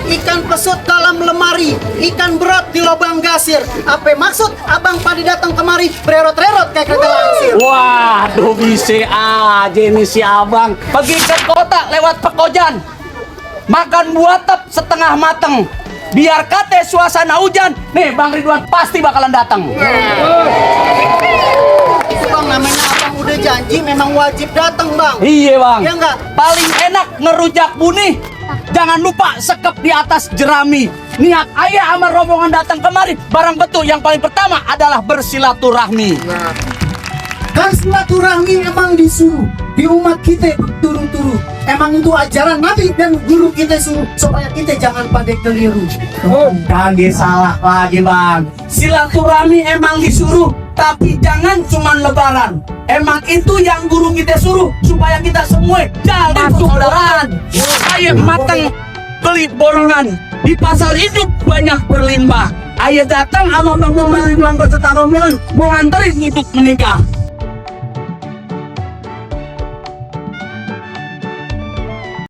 ikan pesut dalam lemari, ikan berat di lubang gasir. Apa maksud abang pada datang kemari bererot-erot kayak kereta langsir? Waduh, bisa aja ini si abang. Pergi ke kota lewat Pekojan, makan buatap setengah mateng. Biar kate suasana hujan, nih Bang Ridwan pasti bakalan datang. Bang, namanya abang udah janji memang wajib datang bang. Iya bang. Ya enggak? Paling enak ngerujak bunih. Jangan lupa sekep di atas jerami. Niat ayah sama rombongan datang kemari, barang betul yang paling pertama adalah bersilaturahmi. Dan silaturahmi emang disuruh di umat kita turu-turu. Emang itu ajaran Nabi dan guru kita suruh supaya kita jangan pada keliru. Kagak salah lagi bang. Silaturahmi emang disuruh, tapi jangan cuma lebaran. Emang itu yang guru kita suruh supaya kita semua jadi persaudaraan. Ayo matang beli borongan di pasar hidup banyak berlimpah. Ayo datang sama Bang Ridwan beserta rombongan mau nganterin untuk menikah.